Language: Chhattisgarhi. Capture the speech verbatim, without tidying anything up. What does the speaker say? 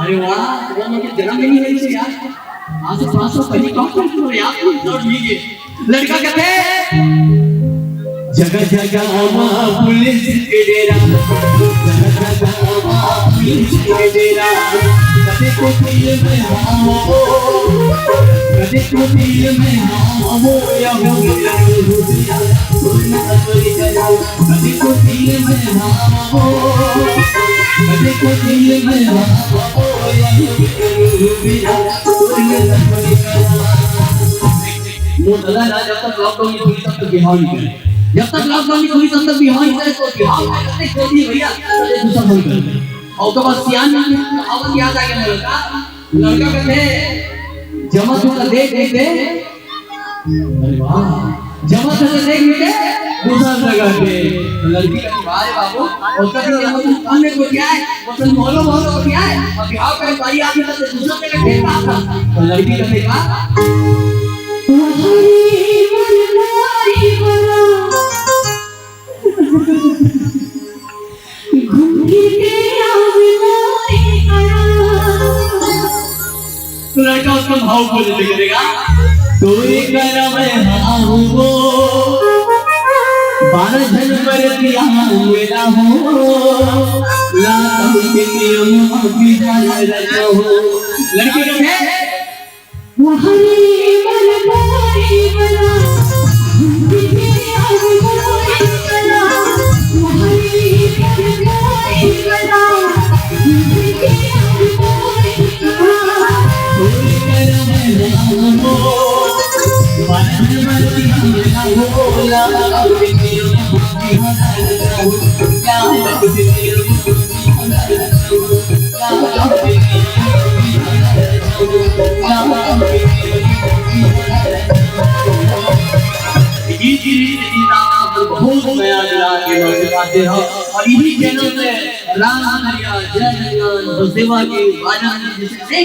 अरे वाह, वो मुझे जन्म ही नहीं हुई यार। आज से पाँच सौ पहले कौन कौन को याद नहीं, सब भीगे। लड़का कहते, जगह जगह आवा पुलिस के डेरा, जगह जगह आवा पुलिस के डेरा। कदे को दिल में हावो, कदे को दिल में हावो, या हो गया, हो गया, सुन ना कोई गया। कदे को दिल में हावो, कदे को दिल में हावो, या हो गया, हो गया, सुन ना कोई गया। मोर दादा ना, जब तक लॉकडाउन नहीं खुली, तब तक बिहाव नहीं करे। जब तक लॉकडाउन नहीं खुली, तब तक बिहाव नहीं करे। तो बिहाव में कते कर दिए भैया, तो ये दूसरा फोन कर। और तो बस सियान में कहावत याद आ गया मेरे का। लड़का कहते, जमा तुमका देख लेते। अरे वाह, जमा तुमका देख लेते, दूसरा जगह पे। तो लड़की कहती, "वाह रे बाबू, उसका भी जमा तुम काम में को क्या है?" बोतल मोहल्लो मोहल्लो हो गया है। अभी आओ कहीं भाई, आप इधर से दूसरा जगह खेलता था। तो लड़की का देखा। घूम फिर के आवे मोरे करा। तो लड़का उसका भाव बोलने लगेगा। तोरे करा मैं हाहू वो, बारह जनवरी की आवेला हो, लाल के नियम की जान रखा हो। लड़के कहते हैं, वहरे मन बोले बना, बिटिया बोले बना, वहरे मन बोले बना, बिटिया बोले बना। ये चीज के लिए आप बहुत नया इलाज के लोग सिखाते हो। और यही चैनल में राम करिया, जय जगन्नाथ, बसदेवा की बाजा, जिसे अनेक